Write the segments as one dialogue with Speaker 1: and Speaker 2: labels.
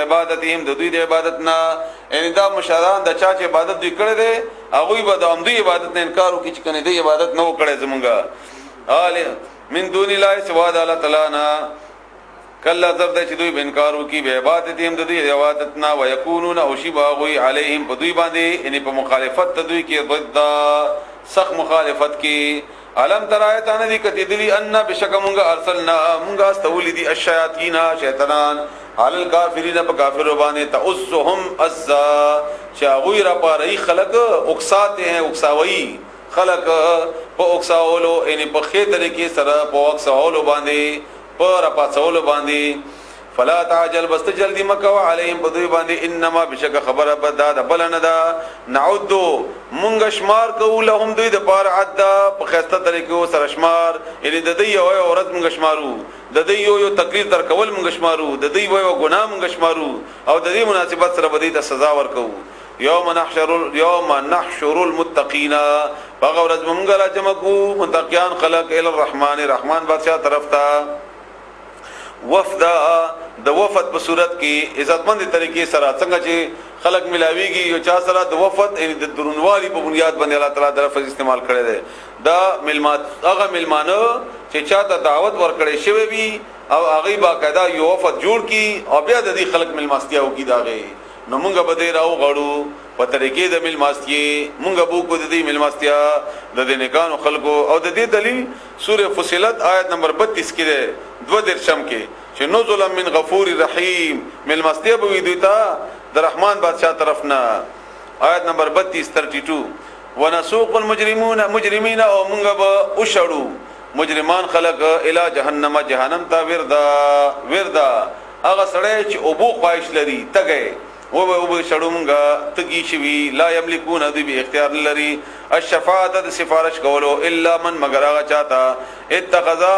Speaker 1: عبادتهم د دوی د عبادت نه، یعنی دا مشران د چا چې عبادت دوی کړی دی، هغوی به د همدوی عبادت نه انکار وکړي چې کنې دوی عبادت نه وکړی زمونږه. آل من دون الله، سوا د الله تعالی نه. کله زر د چې دوی به انکار وکړي به عبادتهم د دوی عبادت نه، ويكونون او شی باغوی علیهم په دوی باندې، یعنی په مخالفت د دوی کې، ضد سخت مخالفت کې. علم ترایت ان دي کتی دلی ان بشک مونږه ارسلنا مونږه استولی دي الشیاطین شیطانان علی الکافرین په کافر باندې، تعزهم ازا، چې هغه را پاره خلق اکساته ہیں، اکساوي خلق په اکساولو، یعنی په خې طریقې سره په اکساولو باندې، په را پاسولو باندې. فلا تعجل، بس جلدی مکو، علیهم په دوی باندې. انما بشک خبره بدا د بل نه ده، نعود مونږ شمار کو، لهم دوی د پار عدا په خسته طریقو سره شمار، یعنی د دې یو ورځ مونږ شمارو، د دې یو یو تقریر در کول مونږ شمارو، د دې یو یو ګناه مونږ شمارو، او د دې مناسبت سره به دې ته سزا ورکو. یوم نحشر المتقین، هغه ورځ مونږ را جمع کو متقیان خلق، ال الرحمن، رحمان بادشاہ طرف ته، وفدا، د وفد په صورت کې، عزتمند طریقې سره. څنګه چې خلق ملاویږي یو چا سره د وفد، یعنی د درونوالي په بنیاد باندې الله تعالی د لفظ استعمال کړی دی. دا ملمات، هغه ملمانه چې چاته دعوت ورکړی شوی وي او هغه باقاعده یو وفد جوړ کی او بیا د دې خلق ملماستیا وکي داغه، نو مونږ به دې راو غړو په طریقې د ملماستیې، مونږ به کو د دې ملماستیا د دې نیکانو خلکو. او د دې دلیل سوره فصلت آیت نمبر 32 کې ده، دو درشم کې، چې نزلا من غفور رحیم، ملماستیا به وي دوی ته د رحمان بادشاہ طرف نه. آیت نمبر 32، 32. ونسوق المجرمون مجرمین، او مونږ به وشړو مجرمان خلق، الی جهنم، جهنم ته، وردا. وردا هغه سړی چې اوبو خواهش لري، تګي و به وب شړو مونږه تګي شوی. لا یملکون، دوی به اختیار لري، الشفاعت، د سفارش کولو، الا من، مگر هغه چاته، اتخذا،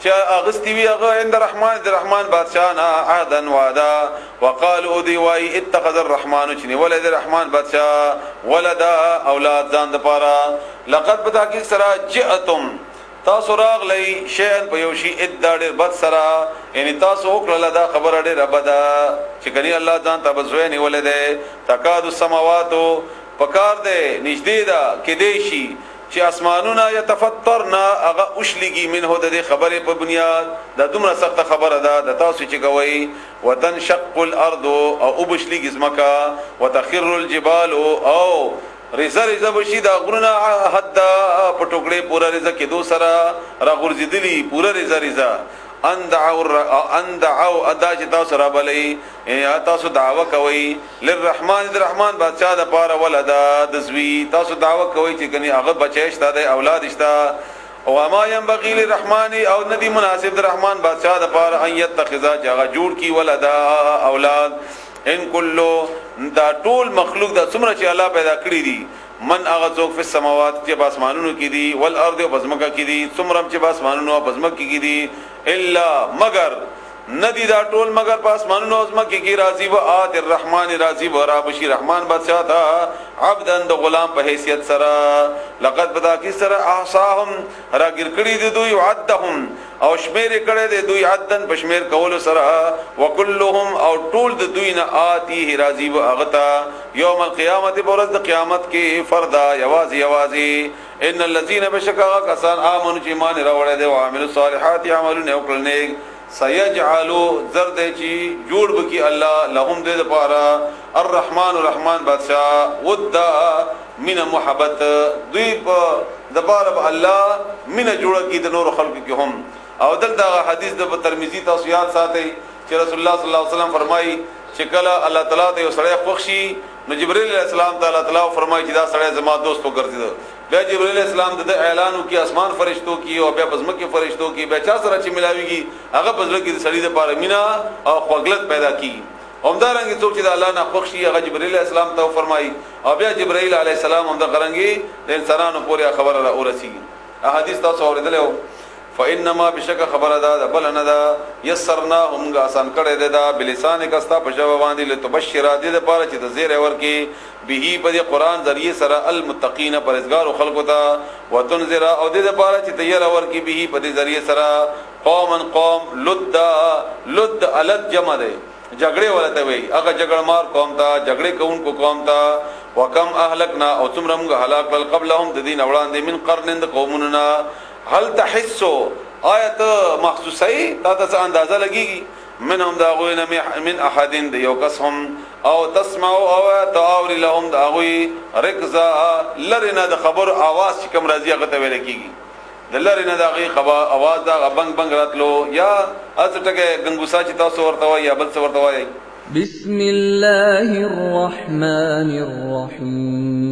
Speaker 1: چې اغستی وی هغه، عند الرحمن، د رحمان بادشاہ نه، عهدا، وعده. وقالو، دی وای، اتخذ الرحمن، چې ولید الرحمن بادشاہ، ولدا، اولاد ځان د پاره. لقد، بتاکي سره، جئتم، تاسو راغلی، شیئا، په یو شی، ادا، ډیر بد سره، یعنی تاسو وکړه دا خبره ډیر بده چې کني الله ځان ته بزوی نیولې ده. تکاد السماوات، پکار ده، نږدې ده، کې دی شي چې اسمانونه، یتفطرنا، هغه اوشلګي، منه، د دې خبرې په بنیاد. دا دومره سخت خبره ده د تاسو چې کوي. وتنشق الارض، او وبشلګي زمکا، وتخر الجبال، او رزه رزه بشي دا غرونه، حد په ټوکړې پورا رزه کې دو سره را غورځېدلی پورا رزه رزه. ان دعوا، ان دعوا، ادا چې تاسو را بلې، یا تاسو دعوا کوي، للرحمن، د رحمان بادشاہ د پاره، ولدا، د زوی تاسو دعوا کوي چې کني هغه بچی شته، د اولاد شته. او ما ينبغي للرحمن، او ندی مناسب د رحمان بادشاہ د پاره، ان يتخذا، چې هغه جوړ کی، ولدا، اولاد. ان کلو، دا ټول مخلوق دا څومره چې الله پیدا کړی دي، من، هغه څوک، په سماوات، چې باسمانونو کې دي، والارض، او بزمکه کې دي، څومره چې باسمانونو او بزمکه کې دي، الا، مگر ندی دا ټول مگر پاسمانونو او زمکه کې، راضی و آت الرحمن، راضی و رابشی رحمان بادشاہ تا، عبدن، د غلام په حیثیت سره. لقد، بدا کی سره، احصاهم، راګر کړي دي دوی، عدهم، او شمیر کړي دي دوی، عدن، په شمیر کولو سره، وکلهم، او ټول د دوی نه، آتیه، راضی و اغتا، یوم القیامت، پر ورځ د قیامت کې، فردا، یوازي یوازي. ان الذين، بشکا کسان، امنوا، چې ایمان راوړل دي، او عملوا الصالحات، عملونه وکړل نیک، سيجعلو، زرد چی جوړ بکی الله، لهم، دې لپاره، الرحمن، الرحمن بادشاہ، ودا، من محبت، دوی په د پاره الله من جوړ کی د نور خلکو کې هم. او دلته حدیث د ترمذی تاسو یاد ساتئ چې رسول الله صلی الله علیه وسلم فرمایي چې کله الله تعالی ته یو سړی خوښ شي، نو جبرئیل علیہ السلام تعالی تعالی فرمایي چې دا سړی زما دوست وګرځید. بیا جبرئیل علیہ السلام د اعلان کی اسمان فرشتو کی او بیا پزمکه فرشتو کی، بیا چا سره چې ملاویږي، هغه پزړه کې د سړی د پاره مینا او خوګلت پیدا کی. همدارنګه څوک چې د الله نه خوښ شي، هغه جبرئیل علیہ السلام ته فرمایي او بیا جبرئیل علیہ السلام هم د غرنګي د انسانانو پورې خبره را ورسیږي. احادیث تاسو اوریدل. فانما، بشک خبره ده د بل نه ده، یسرنا، هم آسان کړی ده دا، بلسان کستا، په ژبه باندې، لتبشر، دې لپاره چې د زیر ورکی، به، په دې قران ذریعہ سره، المتقین، پرهیزګار خلکو ته، وتنذر، او دې لپاره چې تیر ورکی، به، په دې ذریعہ سره، قوما، قوم، لد. لد، الد جمع ده. جګړې ولته وي، هغه جګړمار قوم ته، جګړې کوونکو قوم ته. وکم اهلکنا، او څومره موږ هلاک کړل، قبلهم، د دین وړاندې، من قرن، د قومونو. هل تحسو، آیت محسوسي تا ته اندازه لګيږي، منهم، دا غوی نه، من احدین، د یو کس هم، او تسمع، او تاوري، لهم، دا غوی، رکزا، لرنه د خبر اواز چې کوم راځي هغه ته ویل کیږي. د لری نه دغه خبر اواز دا بنګ بنګ راتلو یا اس ټکه غنګوسا چې تاسو ورته وای یا بل څه ورته وای.
Speaker 2: بسم الله الرحمن الرحيم.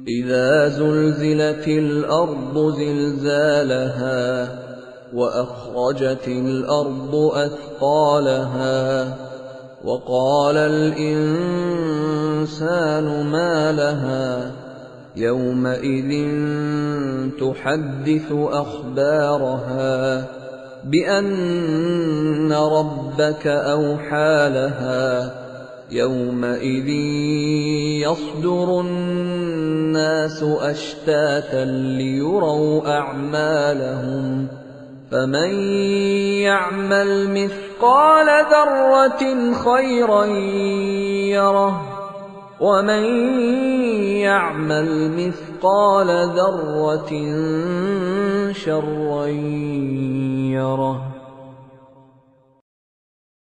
Speaker 2: إذا زلزلت الأرض زلزالها وأخرجت الأرض أثقالها وقال الإنسان ما لها يومئذ تحدث أخبارها بأن ربك أوحى لها. يومئذ يصدر الناس أشتاتا ليروا أعمالهم، فمن يعمل مثقال ذرة خيرا يره، ومن يعمل مثقال ذرة شرا يره.